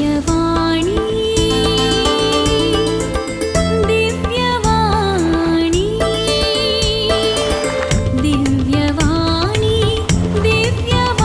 दिव्यवाणी दिव्यवाणी दिव्यवाणी दिव्यवाणी.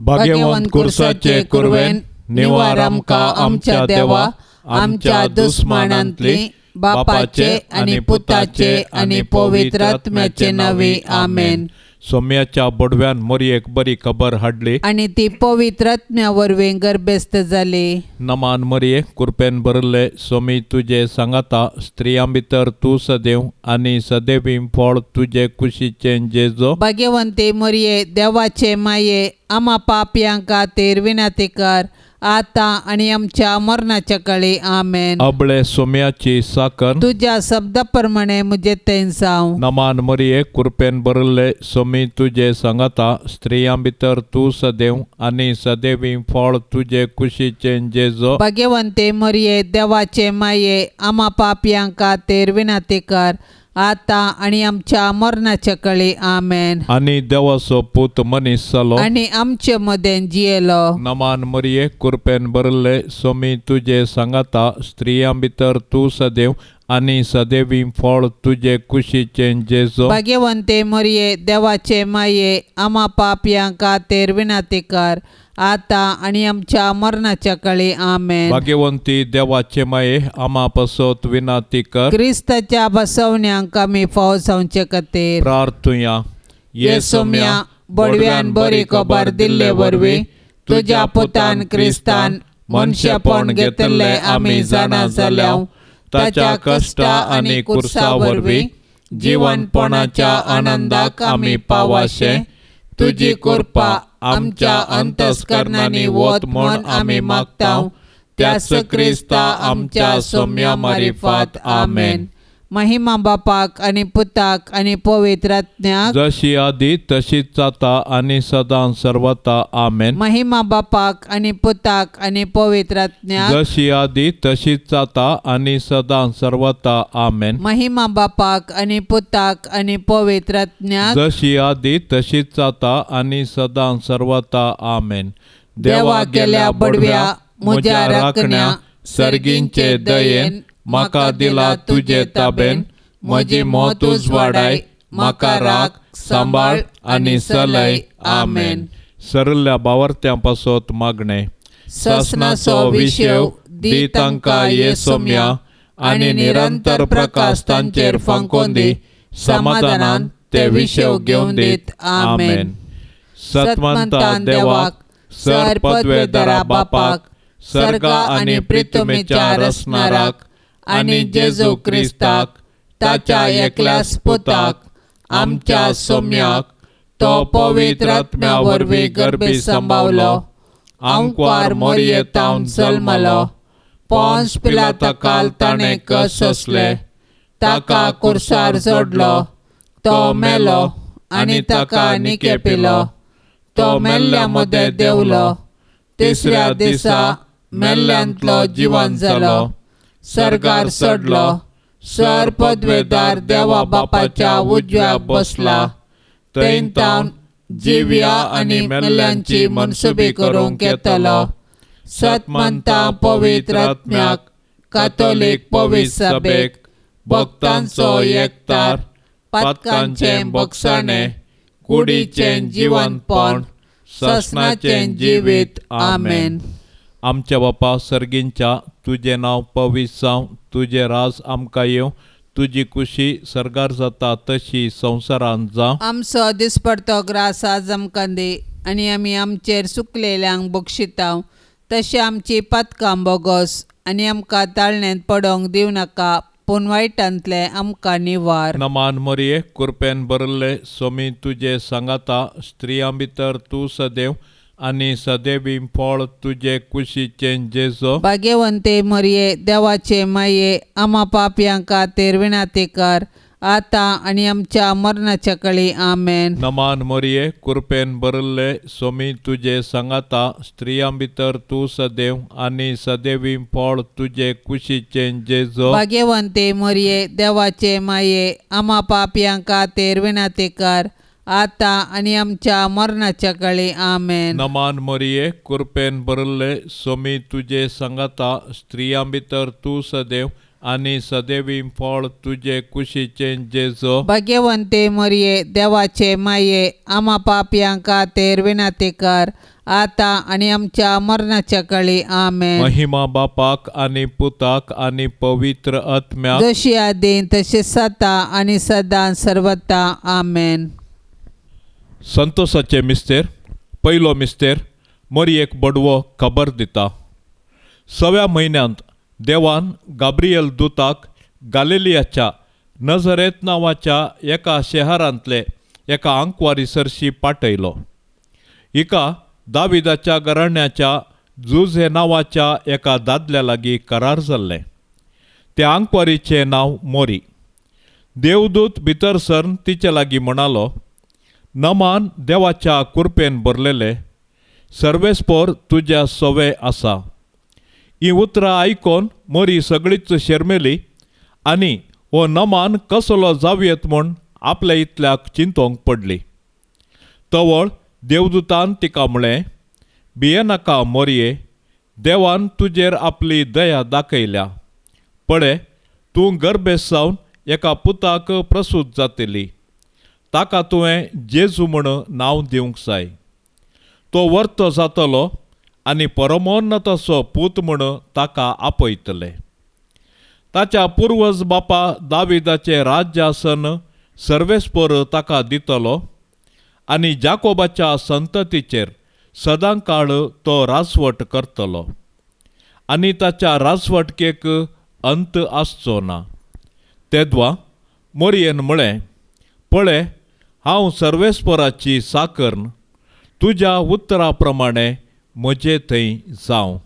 भाग्यवंत कुर्साचे कुरवेन निवार आमकां आमच्या देवा आमच्या दुस्मानांतली बापाचे आनी पुताचे आनी पवित्र आत्म्याचे नांवे आमेन. सोम्याच्या बोडव्यान मोरयेक बरी खबर हाडली आनी ती पवित्र आत्म्या वरवीं गर्भस्थ जाली. नमान मरये, कुरपेन भरिल्ले सोमी तुजे सांगाता, स्त्रियां भितर तूं सदैव आनी सदैवी फळ तुजे कुशीचें जेजो. भाग्यवंती मरये, देवाचे माये, आमा पापयां खातीर विनंती कर आतां आनी आमच्या मरणाच्या काळी आमेन. अबळे सोम्याची साकर तुज्या शब्दा प्रमाणे म्हजें तें जावं. नमान मरये, कुरपेन भरिल्ले सोमी तुजे सांगाता, स्त्रियां भितर तूं सदैव आनी सदैवी फळ तुजे कुशीचें जेजो. भाग्यवंती मरये, देवाचे माये, आमा पापयां खातीर विनंती कर आतां आनी आमच्या मरणाच्या काळी आमेन. आनी देवाचो पूत मनीस जालो आनी आमचे मदें जियेलो. नमान मरये, कुरपेन भरिल्ले सोमी तुजे सांगाता, स्त्रियां भितर तूं सदैव आनी सदैवी फळ तुजे कुशीचें जेजो. भाग्यवंती मरये, देवाचे माये, आमा पापयां खातीर विनंती कर आतां आनी आमच्या मरणाच्या काळी आमेन. भाग्यवंती देवाचे माये, आमा पासत विनंती कर. क्रिस्ताच्या बसवण्यांक आमी फाव जावचे खातीर प्रार्थुया. ये सोम्या, बडव्यान बरी खबर दिल्ले वरवीं तुज्या पुतान क्रिस्तान मनशेपण घेतिल्लें आमी जाणा जाल्या. ताच्या कश्टा आनी कुर्सा वरवीं जिवनपणाच्या आनंदाक आमी पावाशे तुजी कृपा आमच्या अंतस्करणांनी वत म्हूण आमी मागता. त्याच क्रिस्ता आमच्या सोम्या मारिफात आमेन. महिमा बापाक आनी पुताक आनी पवित्र आत्म्याक, जशी आदी तशीच जाता आनी सदां सर्वता आमेन. महिमा बापाक आनी पुताक आनी पवित्र आत्म्याक, जशी आदी तशीच जाता आनी सदां सर्वता आमेन. महिमा बापाक आनी पुताक आनी पवित्र आत्म्याक, जशी आदी तशीच जाता आनी सदां सर्वता आमेन. देवा गेल्या बडव्या म्हज्या राखण्या सर्गींचे दयेन म्हाका दिला तुजे ताबेन, म्हजी मत उजवाडाय, म्हाका राख सांबाळ आनी चलय आमेन. सरल्या बावर्त्यां पासत मागणें. ससनाचो विशेव दी तांकां ये सोम्या आनी निरंतर प्रकाश तांचेर फांकोवन दी, समाधानान ते विशेव घेवन दीत आमेन. सतमंता देवाक, सर पदवेदारा बापाक, सर्गा आनी प्रितमेच्या रचणाराक आनी जेजू क्रिस्ताक ताच्या एकल्याच पुताक आमच्या सोम्याक, तो पवित्र आत्म्या वरवीं गर्भी सांबावलो, आंकवार मोरयेतावन जल्मलो, पोंस पिलाता काल ताणें कस सोंसले, ताका कुर्सार जोडलो, तो मेलो आनी ताका निकेपिलो, तो मेल्ल्या मदें देंवलो, तिसऱ्या दिसा मेल्ल्यांतलो जिवन जालो, सर्गार चडलो, सर पदवेदार देवा बापाच्या उजव्याक बसला, थंय तावन जिव्या आनी मेल्ल्यांची मनसुबी करूंक येतलो. सतमंता पवित्र आत्म्याक, कातोलीक पवित्र सभेक, भक्तांचो एकतार, पातकांचें बगसाणें, कुडीचें जिवनपण, ससनाचें जिवीत आमेन. आमच्या बापा सर्गींच्या, तुजें नांव पवित्र जावं, तुजें राज आमकां येवं, तुजी कुशी सर्गार जाता तशी संवसारांत जावं. आमचो दिसपडतो ग्रास आज आमकां दी आनी आमी आमचेर सुकलेल्यांक बक्षितांव तशें आमची पातकां बोगोस आनी आमकां ताळण्यांत पडोवंक दिवं नाका, पूण वायटांतलें आमकां निवार. नमान मरये, कुरपेन भरिल्ले सोमी तुजे सांगाता, स्त्रियां भितर तूं सदैव आनी सदैवी फळ तुजे कुशीचें जेजो. भाग्यवंते मरये, देवाचे माये, आमा पापयां खातीर विनंती कर आतां आनी आमच्या मरणाच्या काळी आमेन. नमान मरये, कुरपेन भरिल्ले सोमी तुजे सांगाता, स्त्रियां भितर तूं सदैव आनी सदैवी फळ तुजे कुशीचें जेजो. भाग्यवंते मरये, देवाचे माये, आमा पापयां खातीर विनंती कर आतां आनी आमच्या मरणाच्या काळी. आमेन. नमान मरिये, कृपेन भरिल्ले, स्वामी तुजे सांगाता, स्त्रियां भितर तूं सदैव आनी सदैवी फळ तुजे कुशीचें जेजू. भाग्यवंते मरिये, देवाचे माये, आमा पापयां खातीर विनंती कर, आतां आनी आमच्या मरणाच्या काळी. आमेन. महिमा बापाक आनी पुताक आनी पवित्र आत्म्याक, जशी आदीं तशी सदां आनी सदां सर्वता. आमेन. संतोषाचे मिस्तेर. पयलो मिस्तेर, मरियेक बडवो खबर दिता. सव्या म्हयन्यांत देवान गाब्रियल दुताक गालिलियाच्या नजरेत नांवाच्या एका शहरांतले एका आंकवारी सरशी पाठयलो. हिका दाविदाच्या घराण्याच्या जुझे नांवाच्या एका दादल्या लागीं करार जाल्लें. त्या आंकवारीचें नांव मोरी. देवदूत भितर सरन तिचे लागीं म्हणालो, नमान देवाच्या कुरपेन भरलेले, सर्वेस्पोर तुज्या सवे आसा. ही उतरां आयकोन मोरी सगळीच शेरमेली आनी हो नमान कसलो जावयेत म्हूण आपल्या इतल्याक चिंतोंक पडली. तवळ देवदूतान तिका म्हळें, भियेनाका मोरये, देवान तुजेर आपली दया दाखयल्या. पळय, तूं गर्भेस्त जावन एका पुताक प्रसूत जातली. ताका तुवें जेजू म्हूण नांव दिवंक जाय. तो वर्तो जातलो आनी परमोन्नताचो पूत म्हूण ताका आपयतले. ताच्या पुर्वज बापा दाविदाचें राज्यासन सर्वेस्पोर ताका दितलो आनी जाकोबाच्या संततीचेर सदांकाळ तो राजवट करतलो आनी ताच्या राजवटकेक अंत आसचो ना. तेद्वा मोरयेन म्हळें, पळय, हांव सर्वेस्पोराची साकर्न, तुज्या उतरा प्रमाणे म्हजे थंय जावं.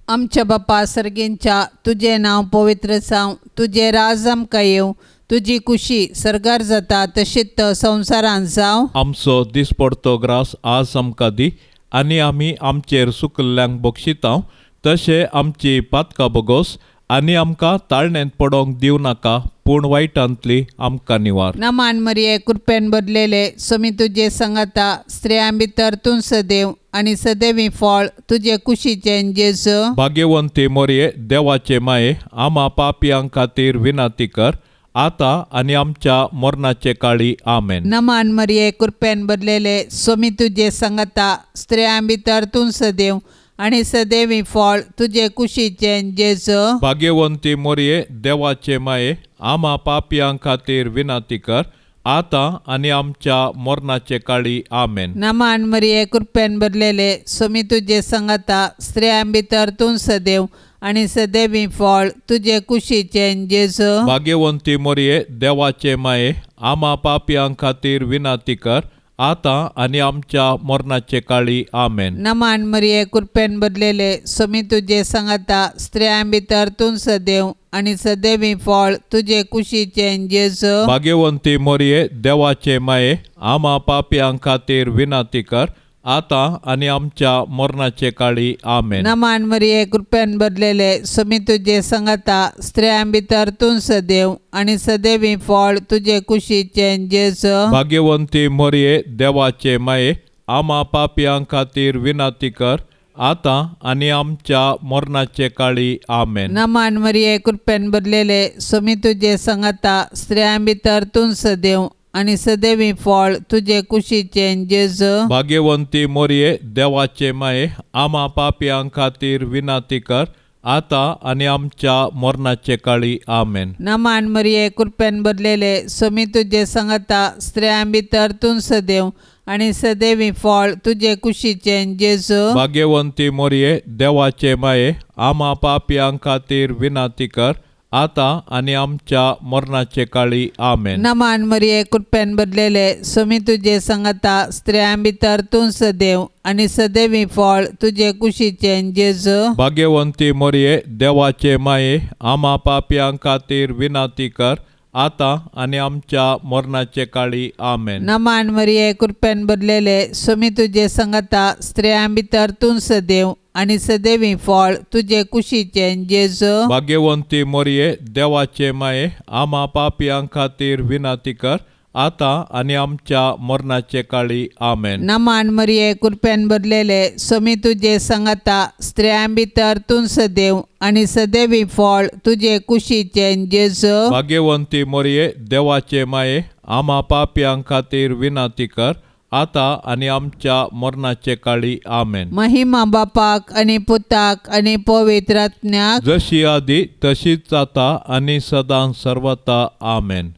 आमच्या बापा सर्गींच्या, तुजें नांव पवित्र जावं, तुजें राज आमकां येवं, तुजी कुशी सर्गार जाता तशीच संवसारांत जावं. आमचो दिसपडतो ग्रास आज आमकां दी आनी आमी आमचेर सुकल्ल्यांक बक्षितांव तशें आमची पातकां बोगोस आनी आमकां ताळण्यांत पडोंक दिवं नाका, पूण वायटांतली आमकां निवार. नमान मरिये, कृपेन भरलेले, स्वामी तुजे संगाता, स्त्रियां भितर तूं सदैव आनी सदैवी फळ तुजे कुशीचें जेजू. भाग्यवंती मोरये, देवाचे माये, आमा पापयां खातीर विनंती कर, आतां आनी आमच्या मरणाचे काळी. आमेन. नमान मरिये, कृपेन भरलेले, स्वामी तुजे संगाता, स्त्रियां भितर तूं सदैव आनी सदैवी फळ तुजे कुशीचें जेजू. भाग्यवंती मोरये, देवाचे माये, आमा पापयां खातीर विनंती कर, आतां आनी आमच्या मरणाचे काळी. आमेन. नमान मरिये, कृपेन भरलेले, स्वामी तुजे संगाता, स्त्रियां भितर तूं सदैव आनी सदैवी फळ तुजे कुशीचें जेजू. भाग्यवंती मोरये, देवाचे माये, आमा पापयां खातीर विनंती कर, आतां आनी आमच्या मरणाचे काळी. आमेन. नमान मरिये, कृपेन भरलेले, स्वामी तुजे संगाता, स्त्रियां भितर तूं सदैव आनी सदैवी फळ तुजे कुशीचें जेजू. भाग्यवंती मोरये, देवाचे माये, आमा पापयां खातीर विनंती कर, आतां आनी आमच्या मरणाचे काळी. आमेन. नमान मरिये, कृपेन भरलेले, स्वामी तुजे संगाता, स्त्रियां भितर तूं सदैव आनी सदैवी फळ तुजे कुशीचें जेजू. भाग्यवंती मोरये, देवाचे माये, आमा पापयां खातीर विनंती कर, आतां आनी आमच्या मरणाचे काळी. आमेन. नमान मरिये, कृपेन भरलेले, स्वामी तुजे संगाता, स्त्रियां भितर तूं सदैव आनी सदैवी फळ तुजे कुशीचें जेजू. भाग्यवंती मोरये, देवाचे माये, आमा पापयां खातीर विनंती कर, आतां आनी आमच्या मरणाचे काळी. आमेन. नमान मरिये, कृपेन भरलेले, स्वामी तुजे संगाता, स्त्रियां भितर तूं सदैव आनी सदैवी फळ तुजे कुशीचें जेजू. भाग्यवंती मोरये, देवाचे माये, आमा पापयां खातीर विनंती कर, आतां आनी आमच्या मरणाचे काळी. आमेन. नमान मरिये, कृपेन भरलेले, स्वामी तुजे संगाता, स्त्रियां भितर तूं सदैव आनी सदैवी फळ तुजे कुशीचें जेजू. भाग्यवंती मोरये, देवाचे माये, आमा पापयां खातीर विनंती कर, आतां आनी आमच्या मरणाचे काळी. आमेन. नमान मरिये, कृपेन भरलेले, स्वामी तुजे संगाता, स्त्रियां भितर तूं सदैव आनी सदैवी फळ तुजे कुशीचें जेजू. भाग्यवंती मोरये, देवाचे माये, आमा पापयां खातीर विनंती कर, आतां आनी आमच्या मरणाचे काळी. आमेन. नमान मरिये, कृपेन भरलेले, सोमी तुजे सांगाता, स्त्रियां भितर तूं सदैव आनी सदैवी फळ तुजे कुशीचें जेजू. भाग्यवंती मोरये, देवाचे माये, आमा पापयां खातीर विनंती कर, आतां आनी आमच्या मरणाचे काळी. आमेन. महिमा बापाक आनी पुताक आनी पवित्र आत्म्याक, जशी आदी तशीच जाता आनी सदां सर्वता. आमेन.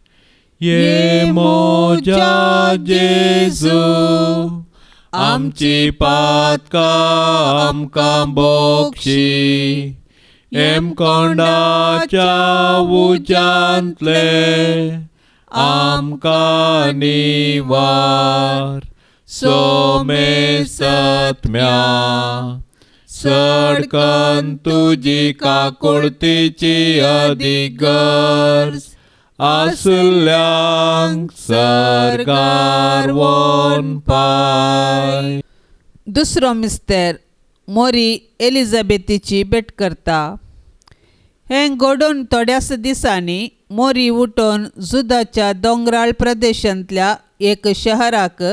ये मोजा जेजू, आमची पातकां आमकां बक्षी, हेमकोंडाच्या उज्यांतले आमकां निवार, सोमेसत्म्या सडकन तुजी काकुळतीची अदीक गरज आसल्यांक सरकार वोन पाय. दुसरो मिस्तेर मोरी एलिझाबेथीची भेट करता. हें घडून थोड्याच दिसांनी मोरी उठून जुदाच्या दोंगराळ प्रदेशांतल्या एक शहराक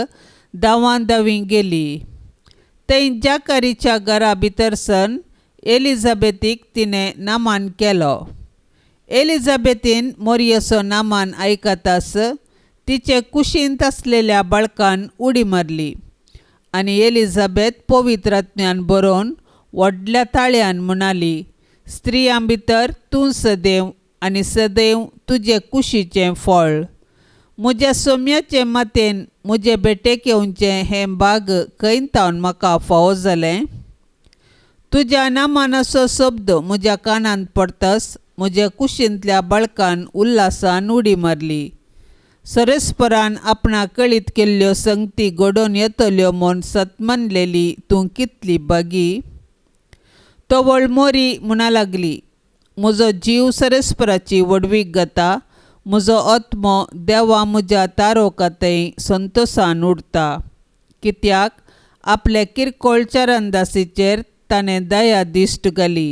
धांवान धांवी गेली. थंय जाकारीच्या घरा भितर सन एलिझाबेथीक तिणें नामान केलो. एलिझाबेथीन मोरयेचो नामान आयकताच तिचे कुशींत आसलेल्या बाळकान उडी मारली आनी एलिझाबेथ पवित्र आत्म्यान बरोवन व्हडल्या ताळ्यान म्हणाली, स्त्रियां भितर तूं सदैव आनी सदैव तुजे कुशीचें फळ. म्हज्या सोम्याचे मातेन म्हजे भेटेक येवचें हें भाग खंय तावन म्हाका फावो जालें? तुज्या नामानाचो शब्द म्हज्या कानांत पडतच म्हज्या कुशींतल्या बाळकान उल्हासान उडी मारली. सरेस्परान आपणाक कळीत केल्ल्यो संगती घडोवन येतल्यो म्हूण सतमानलेली तूं कितली बागी. तवळ मोरी म्हणा लागली, म्हजो जीव सरेस्पराची व्हडवीक गाता, म्हजो आत्मो देवा म्हज्या तारोकाथंय संतोसान उरता. कित्याक आपल्या किरकोळ चरणदासीचेर ताणें दया दिश्ट घाली.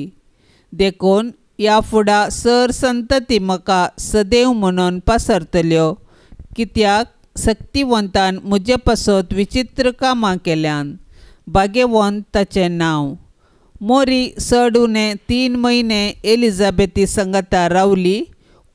देखून ह्या फुडा सर संतती म्हाका सदैव म्हणून पसरतल्यो, कित्याक सक्तिवंतान म्हजे पासत विचित्र कामां केल्यान. भाग्यवंत ताचें नांव. मोरी चड उणें 3 म्हयने एलिझाबेथी संगता रावली.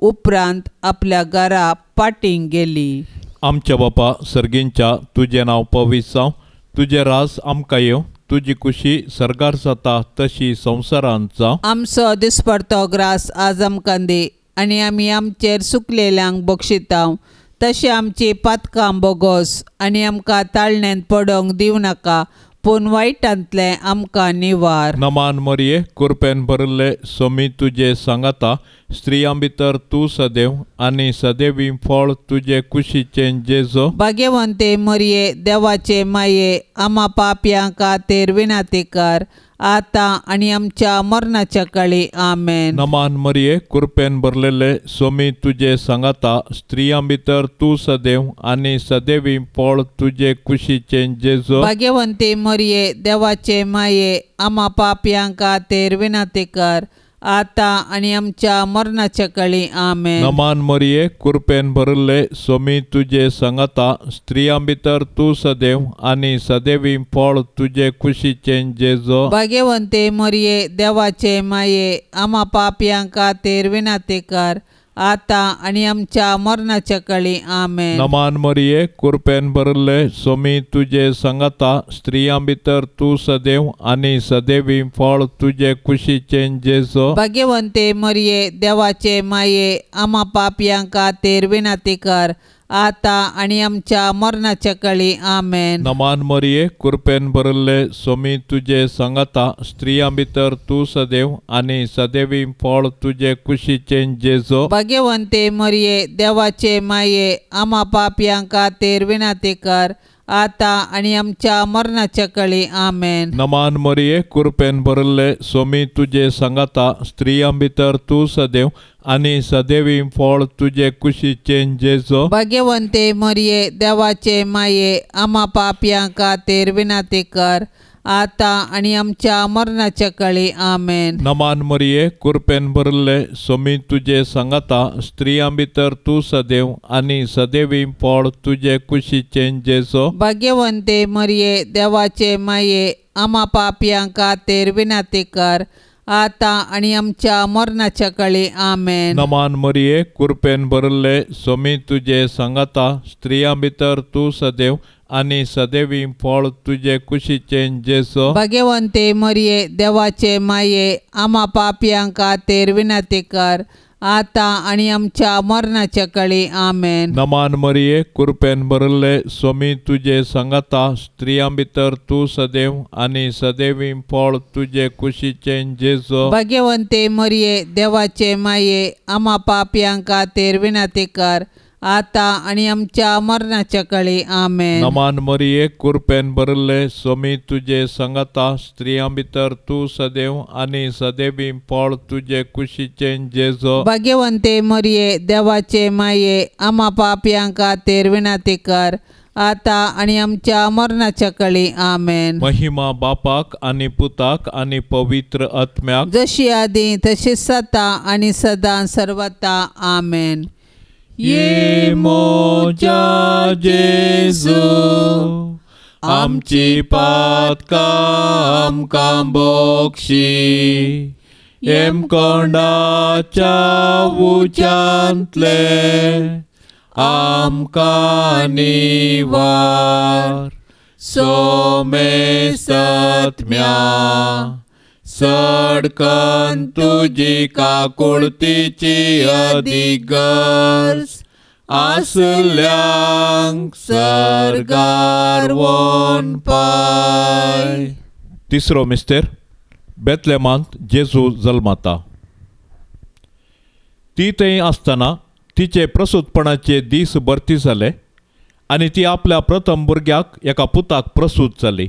उपरांत आपल्या घरा पाटींग गेली. आमच्या बापा सर्गींच्या, तुजें नांव पवित्र जावं, तुजें राज आमकां येवं, तुजी कुशी सर्गार जाता तशी संवसारांत जावं. आमचो दिसपडतो ग्रास आज आमकां दी आनी आमी आमचेर सुकलेल्यांक बक्षितांव, तशें आमची पातकां बोगोस आनी आमकां ताळण्यांत पडोवंक दिवं नाका, पूण वायटांतलें आमकां निवार. नमान मरिये, कृपेन भरिल्ले, सोमी तुजे सांगाता, स्त्रियां भितर तूं सदैव आनी सदैवी फळ तुजे कुशीचें जेजो. भाग्यवंते मरिये, देवाचे माये, आमा पापयां खातीर विनंती कर, आतां आनी आमच्या मरणाच्या काळी. आमेन. नमान मरिये, कृपेन भरलेले, सोमी तुजे सांगाता, स्त्रियां भितर तूं सदैव आनी सदैवी फळ तुजे कुशीचें जेजो. भाग्यवंते मरिये, देवाचे माये, आमा पापयां खातीर विनंती कर, आतां आनी आमच्या मरणाच्या काळी. आमेन. नमान मरिये, कृपेन भरिल्ले, सोमी तुजे सांगाता, स्त्रियां भितर तूं सदैव आनी सदैवी फळ तुजे कुशीचें जेजो. भाग्यवंते मरिये, देवाचे माये, आमा पापयां खातीर विनंती कर, आतां आनी आमच्या मरणाच्या काळी. आमेन. नमान मरिये, कृपेन भरिल्ले, सोमी तुजे सांगाता, स्त्रियां भितर तूं सदैव आनी सदैवी फळ तुजे कुशीचें जेजो. भाग्यवंते मरिये, देवाचे माये, आमा पापयां खातीर विनंती कर, आतां आनी आमच्या मरणाच्या काळी. आमेन. नमान मरिये, कृपेन भरिल्ले, सोमी तुजे सांगाता, स्त्रियां भितर तूं सदैव आनी सदैवी फळ तुजे कुशीचें जेजो. भाग्यवंते मरिये, देवाचे माये, आमा पापयां खातीर विनंती कर, आतां आनी आमच्या मरणाच्या काळी. आमेन. नमान मरिये, कृपेन भरिल्ले, सोमी तुजे सांगाता, स्त्रियां भितर तूं सदैव आनी सदैवी फळ तुजे कुशीचें जेजो. भाग्यवंते मरिये, देवाचे माये, आमा पापयां खातीर विनंती कर, आतां आनी आमच्या मरणाच्या काळी. आमेन. नमान मरिये, कुरपेन भरिल्ले, सोमी तुजे सांगाता, स्त्रियां भितर तूं सदैव आनी सदैवी फळ तुजे कुशीचें जेजो. भाग्यवंते मरिये, देवाचे माये, आमा पापयां खातीर विनंती कर, आतां आनी आमच्या मरणाच्या काळी. आमेन. नमान मरिये, कुरपेन भरिल्ले, सोमी तुजे सांगाता, स्त्रियां भितर तूं सदैव आनी सदैवी फळ तुजे कुशीचें जेजो. भाग्यवंते मरिये, देवाचे माये, आमा पापयां खातीर विनंती कर, आतां आनी आमच्या मरणाच्या काळी. आमेन. नमान मरिये, कुरपेन भरिल्ले, सोमी तुजे सांगाता, स्त्रियां भितर तूं सदैव आनी सदैवी फळ तुजे कुशीचें जेजो. भाग्यवंते मरिये, देवाचे माये, आमा पापयां खातीर विनंती कर, आतां आनी आमच्या मरणाच्या काळी. आमेन. नमान मरिये, कुरपेन भरिल्ले, सोमी तुजे सांगाता, स्त्रियां भितर तूं सदैव आनी सदैवी फळ तुजे कुशीचें जेजो. भाग्यवंते मरिये, देवाचे माये, आमा पापयां खातीर विनंती कर, आतां आनी आमच्या मरणाच्या काळी. आमेन. महिमा बापाक आनी पुताक आनी पवित्र आत्म्याक, जशी आदी तशी सता आनी सदां सर्वता. आमेन. ये मोजा जेजू, आमची पातकां आमकां बक्षी, येमकोंडाच्या उच्यांतले आमकां निवार, सोमेसत्म्या सडकन तुजी काकुळतीची अधिगर्ज आसल्यांक सर्गार वोन पाय. तिसरो मिस्तेर, बेतलेमांत जेजू जल्माता. ती थंय आसतना तिचे प्रसूतपणाचे दीस भरती जाले आनी ती आपल्या प्रथम भुरग्याक एका पुताक प्रसूत जाली.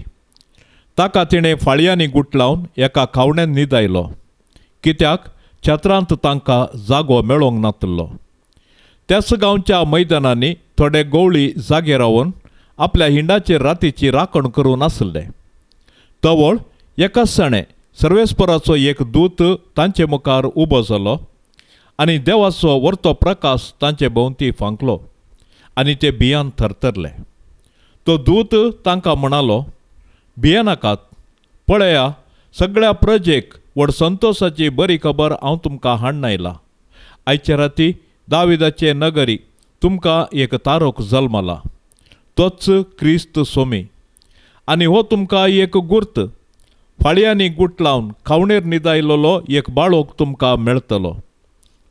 ताका तिणें फाळयांनी गुटलावन एका खावण्यान न्हिदायलो, कित्याक छत्रांत तांकां जागो मेळोंक नातिल्लो. त्याच गांवच्या मैदानांनी थोडे गवळी जागे रावन आपल्या हिंडाचेर रातीची राखण करून आसले. तवळ एकाच सणें सर्वेस्पराचो एक दूत तांचे मुखार उबो जालो आनी देवाचो वर्तो प्रकाश तांचे भोंवती फांकलो आनी ते भियान थरथरले. तो दूत तांकां म्हणालो, भियेनाकात, पळया सगळ्या प्रजेक व्हड संतोशाची बरी खबर हांव तुमकां हाडून आयला. आयचे राती दाविदाचे नगरी तुमकां एक तारोक जल्मला, तोच क्रिस्त सोमी. आनी हो तुमकां एक गुर्त, फाळयांनी गुट लावन खावणेर न्हिदायलोलो एक बाळोक तुमकां मेळटलो.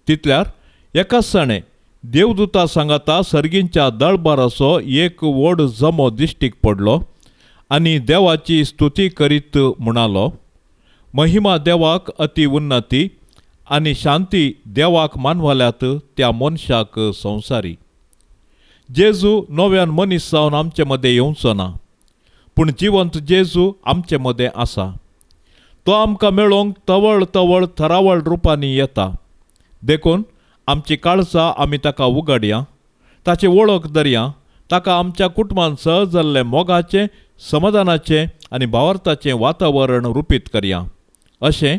तितल्यार एकाच सणें देवदूता सांगाता सर्गींच्या दळबाराचो एक व्हड जमो दिश्टीक पडलो आनी देवाची स्तुती करीत म्हणालो, महिमा देवाक अति उन्नती आनी शांती देवाक मानवल्यात त्या मनशाक संवसारी. जेजू नव्यान मनीस जावन आमचे मदें येवचो ना, पूण जिवंत जेजू आमचे मदें आसा. तो आमकां मेळोवंक तवळ तवळ थरावळ रुपांनी येता. देखून आमची काळजां आमी ताका उगडया, ताची वळख धरया, ताका आमच्या कुटुंबान सहज जाल्लें मोगाचें, समाधानाचें आनी भावार्थाचें वातावरण रुपीत करया. अशें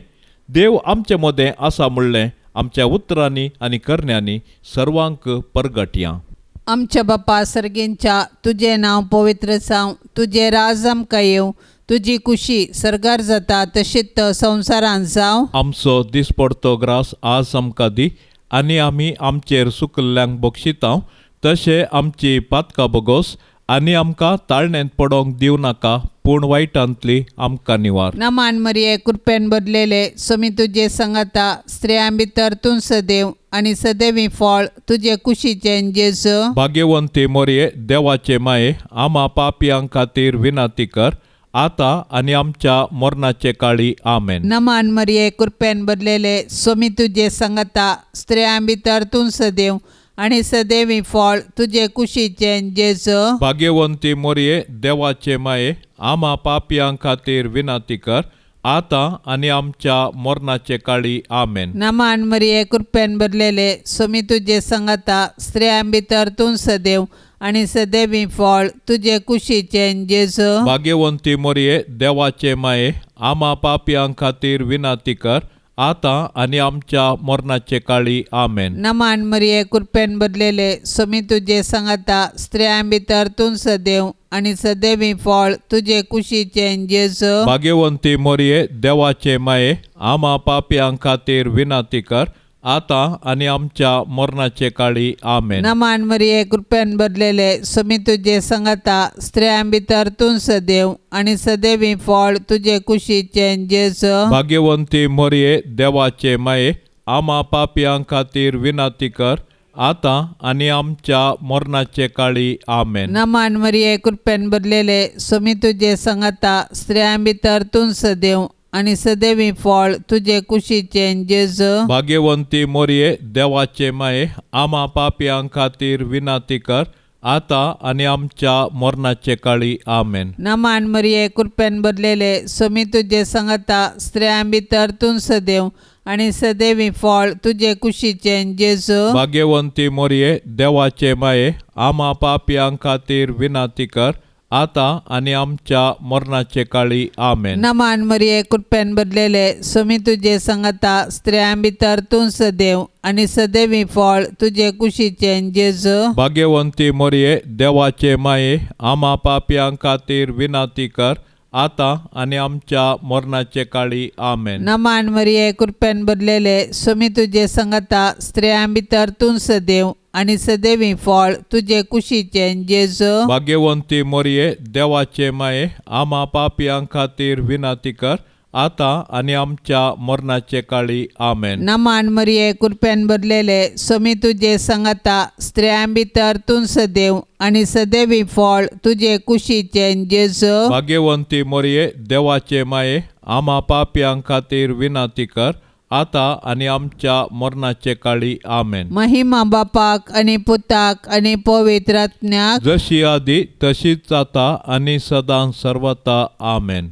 देव आमचे मदें आसा म्हणलें आमच्या उतरांनी आनी करण्यांनी सर्वांक परगटया. आमच्या बापा सर्गींच्या, तुजें नांव पवित्र जावं, तुजें राज आमकां येवं, तुजी कुशी सर्गार जाता तशीच संवसारांत जावं. आमचो दिसपडतो ग्रास आज आमकां दी आनी आमी आमचेर सुकल्ल्यांक बक्षितांव तशें आमची पातकां बोगोस आनी आमकां ताळण्यांत पडोंक दिवं नाका, पूण वायटांतली आमकां निवार. नमान मरिये, कृपेन भरलेले, सोमी तुजे सांगाता, स्त्रियां भितर तूं सदैव आनी सदैवी फळ तुजे कुशीचें जेजू. भाग्यवंती मोरये, देवाचे माये, आमा पापयां खातीर विनंती कर, आतां आनी आमच्या मरणाचे काळी. आमेन. नमान मरिये, कृपेन भरलेले, सोमी तुजे सांगाता, स्त्रियां भितर तूं सदैव आनी सदैवी फळ तुजे कुशीचें जेजू. भाग्यवंती मोरये, देवाचे माये, आमा पापयां खातीर विनंती कर, आतां आनी आमच्या मरणाचे काळी. आमेन. नमान मरिये, कृपेन भरलेले, सोमी तुजे सांगाता, स्त्रियां भितर तूं सदैव आनी सदैवी फळ तुजे कुशीचें जेजू. भाग्यवंती मोरये देवाचे माये, आमा पापयां खातीर विनंती कर आतां आनी आमच्या मरणाचे काळी. आमेन. नमान मरिये, कृपेन भरलेले, स्वामी तुजे सांगाता, स्त्रियां भितर तूं सदैव आनी सदैवी फळ तुजे कुशीचें जेजू. भाग्यवंती मोरये देवाचे माये, आमा पापयां खातीर विनंती कर आतां आनी आमच्या मरणाचे काळी. आमेन. नमान मरिये, कृपेन भरलेले, स्वामी तुजे सांगाता, स्त्रियां भितर तूं सदैव आनी सदैवी फळ तुजे कुशीचें जेजू. भाग्यवंती मोरये देवाचे माये, आमा पापयां खातीर विनंती कर आतां आनी आमच्या मरणाचे काळी. आमेन. नमान मरिये, कृपेन भरलेले, स्वामी तुजे सांगाता, स्त्रियां भितर तूं सदैव आनी सदैवी फळ तुजे कुशीचें जेजू. भाग्यवंती मोरये देवाचे माये, आमा पापयां खातीर विनंती कर आतां आनी आमच्या मरणाचे काळी. आमेन. नमान मरिये, कृपेन भरलेले, स्वामी तुजे सांगाता, स्त्रियां भितर तूं सदैव आनी सदैवी फळ तुजे कुशीचें जेजू. भाग्यवंती मोरये देवाचे माये, आमा पापयां खातीर विनंती कर आतां आनी आमच्या मरणाचे काळी. आमेन. नमान मरिये, कृपेन भरलेले, स्वामी तुजे सांगाता, स्त्रियां भितर तूं सदैव आनी सदैवी फळ तुजे कुशीचें जेजू. भाग्यवंती मोरये देवाचे माये, आमा पापयां खातीर विनंती कर आतां आनी आमच्या मरणाचे काळी. आमेन. नमान मरिये, कृपेन भरलेले, स्वामी तुजे सांगाता, स्त्रियां भितर तूं सदैव आनी सदैवी फळ तुजे कुशीचें जेजू. भाग्यवंती मोरये देवाचे माये, आमा पापयां खातीर विनंती कर आतां आनी आमच्या मरणाचे काळी. आमेन. नमान मरिये, कृपेन भरलेले, स्वामी तुजे सांगाता, स्त्रियां भितर तूं सदैव आनी सदैवी फळ तुजे कुशीचें जेजू. भाग्यवंती मोरये देवाचे माये, आमा पापयां खातीर विनंती कर आतां आनी आमच्या मरणाचे काळी. आमेन. महिमा बापाक आनी पुताक आनी पवित्र आत्म्याक, जशी आदी तशीच जाता आनी सदां सर्वता. आमेन.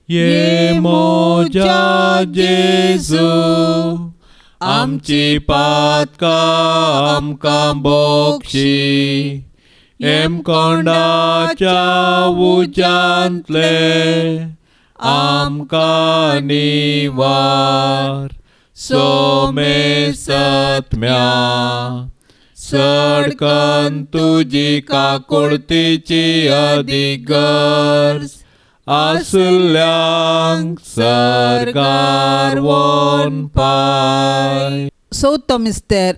ये मोजा जेजू, आमची पातकां आमकां बक्षी, हेमकोंडाच्या उज्यांतले आमकां निवार, सोमेसत्म्या सडकन तुजी काकुळतीची अदीक गरज आसल्यांक सरकार वोन पाय. चवथो मिस्तेर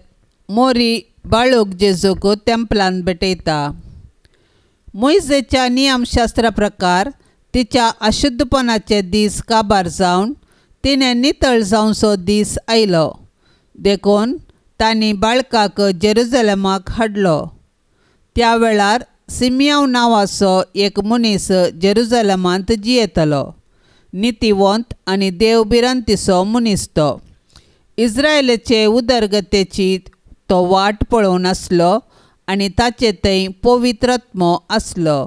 मोरी बाळूक जेजूक तेंपलान भेटयता. मोयजेच्या नियमशास्त्रा प्रकार तिच्या अशुद्धपणाचे दीस काबार जावन तिणें नितळ जावचो दीस आयलो, देखून तांणी बाळकाक जेरुजलमाक हाडलो. त्या वेळार सिमियांव नांवाचो एक मनीस जेरुजलमांत जियेतालो. नितीवंत आनी देव भिरांतीचो मनीस तो. इस्रायलाचे उदरगतेची तो वाट पळोवन आसलो आनी ताचे थंय पवित्र आत्मो आसलो.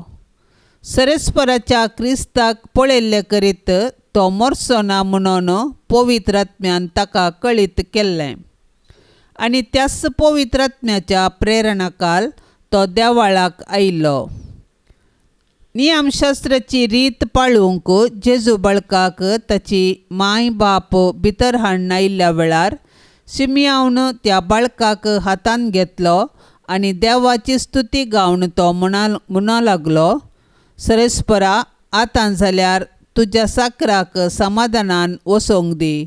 सरेस्पराच्या क्रिस्ताक पळयल्ले करीत तो मरचो ना म्हणून पवित्र आत्म्यान ताका कळीत केल्लें आनी त्याच पवित्र आत्म्याच्या प्रेरणाकाल तो देवाळाक आयिल्लो. नियमशास्त्राची रीत पाळूंक जेजू बाळकाक ताची माय बाप भितर हाडून आयिल्ल्या वेळार सिमियांवन त्या बाळकाक हातान घेतलो आनी देवाची स्तुती गावन तो म्हणा लागलो, सरेस्परा आतां जाल्यार तुज्या साकराक समाधानान वसोंक दी,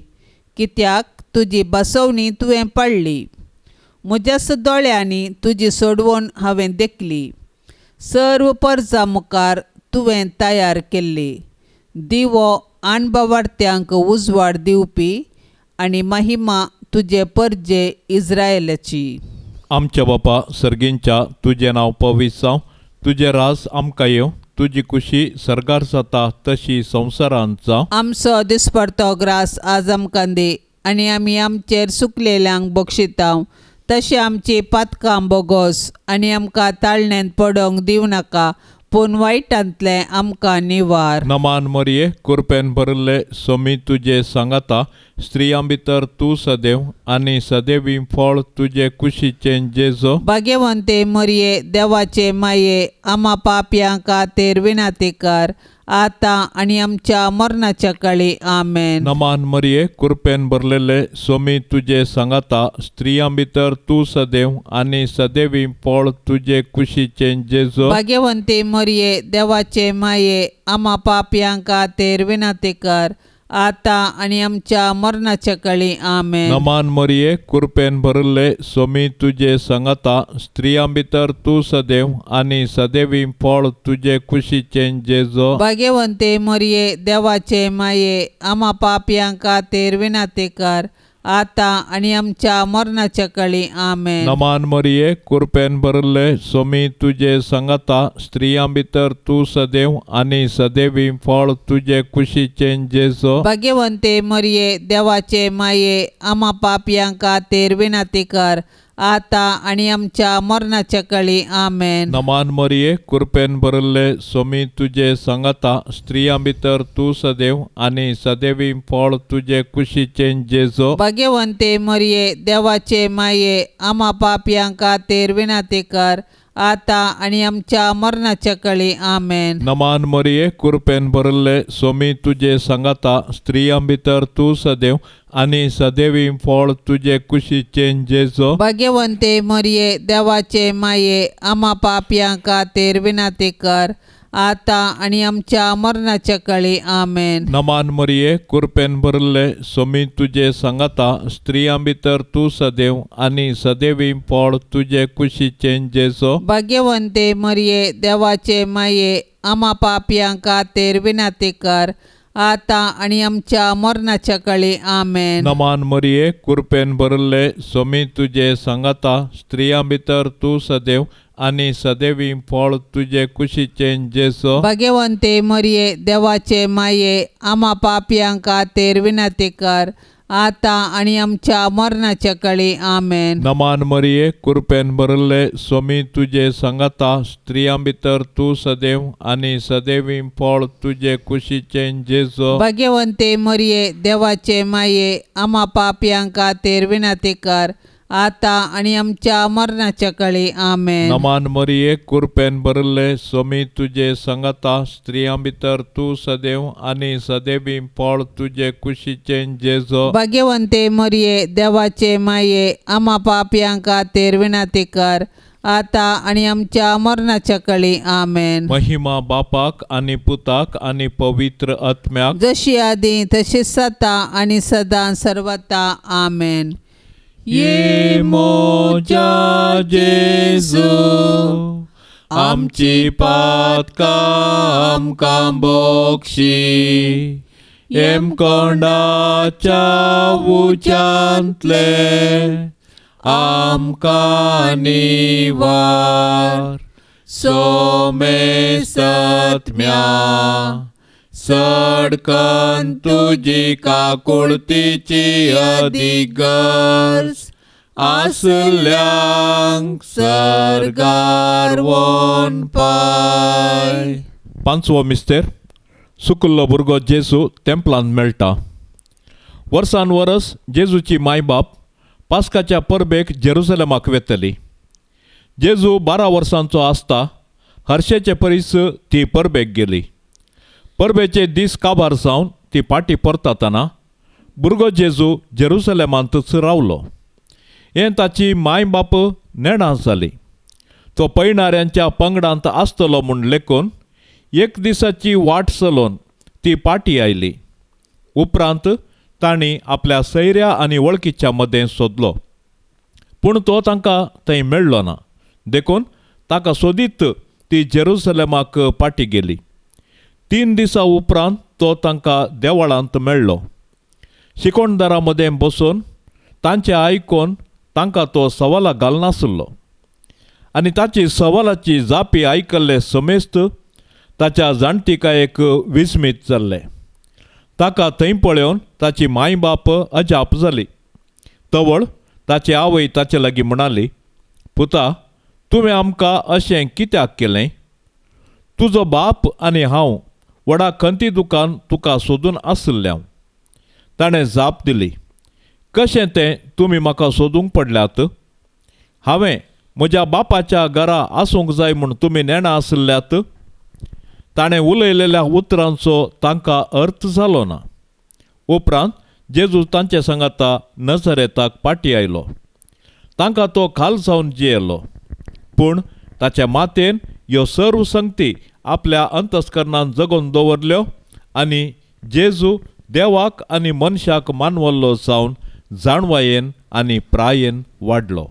कित्याक तुजी बसवणी तुवें पाळ्ळी. म्हज्याच दोळ्यांनी तुजी सोडवण हांवें देखली, सर्व परजा मुखार तुवें तयार केल्ली दिवो अणभवार्थ्यांक उजवाड दिवपी आनी महिमा तुजे परजे इस्रायलाची. आमच्या बापा सर्गींच्या, तुजें नांव पवित्र जावं, तुजें राज आमकां येवं, तुजी कुशी सर्गार जाता तशी संवसारांत जावं. आमचो दिसपडतो ग्रास आज आमकां दी आनी आमी आमचेर सुकलेल्यांक बक्षितांव तशें आमची पातकां बोगोस आनी आमकां ताळण्यांत पडोंक दिवं नाका, पूण वायटांतलें आमकां निवार. नमान मरिये, कृपेन भरिल्ले, सोमी तुजे सांगाता, स्त्रियां भितर तूं सदैव आनी सदैवी फळ तुजे कुशीचें जेजो. भाग्यवंते मरिये, देवाचे माये, आमा पापयां खातीर विनंती कर, आतां आनी आमच्या मरणाच्या काळी. आमेन. नमान मरिये, कृपेन भरलेले, सोमी तुजे सांगाता, स्त्रियां भितर तूं सदैव आनी सदैवी फळ तुजे कुशीचें जेजो. भाग्यवंती मरिये, देवाचे माये, आमा पापयां खातीर विनंती कर, आतां आनी आमच्या मरणाच्या काळी. आमेन. नमान मरिये, कृपेन भरिल्ले, सोमी तुजे सांगाता, स्त्रियां भितर तूं सदैव आनी सदैवी फळ तुजे कुशीचें जेजो. भाग्यवंते मरिये, देवाचे माये, आमा पापयां खातीर विनंती कर, आतां आनी आमच्या मरणाच्या काळी. आमेन. नमान मरिये, कृपेन भरिल्ले, सोमी तुजे सांगाता, स्त्रियां भितर तूं सदैव आनी सदैवी फळ तुजे कुशीचें जेजो. भाग्यवंते मरिये, देवाचे माये, आमा पापयां खातीर विनंती कर, आतां आनी आमच्या मरणाच्या काळी. आमेन. नमान मरिये, कृपेन भरिल्ले, सोमी तुजे सांगाता, स्त्रियां भितर तूं सदैव आनी सदैवी फळ तुजे कुशीचें जेजो. भाग्यवंते मरिये, देवाचे माये, आमा पापयां खातीर विनंती कर, आतां आनी आमच्या मरणाच्या काळी. आमेन. नमान मरिये, कृपेन भरिल्ले, सोमी तुजे सांगाता, स्त्रियां भितर तूं सदैव आनी सदैवी फळ तुजे कुशीचें जेजो. भाग्यवंते मरिये, देवाचे माये, आमा पापयां खातीर विनंती कर, आतां आनी आमच्या मरणाच्या काळी. आमेन. नमान मरिये, कृपेन भरिल्ले, सोमी तुजे सांगाता, स्त्रियां भितर तूं सदैव आनी सदैवी फळ तुजे कुशीचें जेजो. भाग्यवंते मरिये, देवाचे माये, आमा पापयां खातीर विनंती कर, आतां आनी आमच्या मरणाच्या काळी. आमेन. नमान मरिये, कृपेन भरिल्ले, सोमी तुजे सांगाता, स्त्रियां भितर तूं सदैव आनी सदैवी फळ तुजे कुशीचें जेजो. भाग्यवंते मरिये, देवाचे माये, आमा पापयां खातीर विनंती कर, आतां आनी आमच्या मरणाच्या काळी. आमेन. नमान मरिये, कृपेन भरिल्ले, सोमी तुजे सांगाता, स्त्रियां भितर तूं सदैव आनी सदैवी फळ तुजे कुशीचें जेजो. भाग्यवंते मरिये, देवाचे माये, आमा पापयां खातीर विनंती कर, आतां आनी आमच्या मरणाच्या काळी. आमेन. नमान मरिये, कृपेन भरिल्ले, सोमी तुजे सांगाता, स्त्रियां भितर तूं सदैव आनी सदैवी फळ तुजे कुशीचें जेजो. भाग्यवंते मरिये, देवाचे माये, आमा पापयां खातीर विनंती कर, आतां आनी आमच्या मरणाच्या काळी. आमेन. महिमा बापाक आनी पुताक आनी पवित्र आत्म्याक, जशी आदी तशी सता आनी सदां सर्वता. आमेन. ये मोजा जेजू, आमची पातकां आमकां बक्षी, येमकोंडाच्या उज्यांतले आमकां निवार, सोमेसत्म्या सडकन तुजी काकुळतीची अधिगर्ज आसल्यांक सर्गार वोन पाय. पांचवो मिस्तेर, सुकुल्लो भुरगो जेजू तेंपलांत मेळटा. वर्सान वरस जेजूची मायबाप पास्काच्या परबेक जेरुसलेमाक वेतली. जेजू 12 वर्सांचो आसता हर्शेचे परीस ती परबेक गेली. परबेचे दीस काबार जावन ती पाटी परतातना भुरगो जेजू जेरुसलेमांतच रावलो. हें ताची माय बाप नेणा जाली. तो पयणाऱ्यांच्या पंगडांत आसतलो म्हूण लेखून एक दिसाची वाट चलोवन ती पाटी आयली. उपरांत तांणी आपल्या सैऱ्या आनी वळखीच्या मदें सोदलो, पूण तो तांकां थंय मेळ्ळो ना. देखून ताका सोदीत ती जेरुसलेमाक पाटी गेली. 3 दिसां उपरांत तो तांकां देवळांत मेळ्ळो. शिकोणदारां मदें बसून तांचें आयकून तांकां तो सवालां घालनासलो आनी ताची सवालाची जापी आयकल्ले समेस्त ताच्या जाणटिकायेक विस्मीत जाल्ले. ताका थंय पळोवन ताची माय बाप अजाप जाली. तवळ ताची आवय ताचे लागीं म्हणाली, पुता, तुवें आमकां अशें कित्याक केलें? तुजो बाप आनी हांव व्हडा खंती दुकान तुका सोदून आशिल्लें. ताणें जाप दिली, कशें तें तुमी म्हाका सोदूंक पडल्यात? हांवें म्हज्या बापाच्या घरा आसूंक जाय म्हूण तुमी नेणा आशिल्ल्यात? ताणें उलयलेल्या उतरांचो तांकां अर्थ जालो ना. उपरांत जेजू तांचे सांगाता नजरेताक पाटी आयलो. तांकां तो खाल जावन जियेलो. पूण ताच्या मातेन ह्यो सर्व संगती आपल्या अंतस्करणान जगोवन दवरल्यो आनी जेजू देवाक आनी मनशाक मानवल्लो जावन जाणवायेन आनी प्रायेन वाडलो.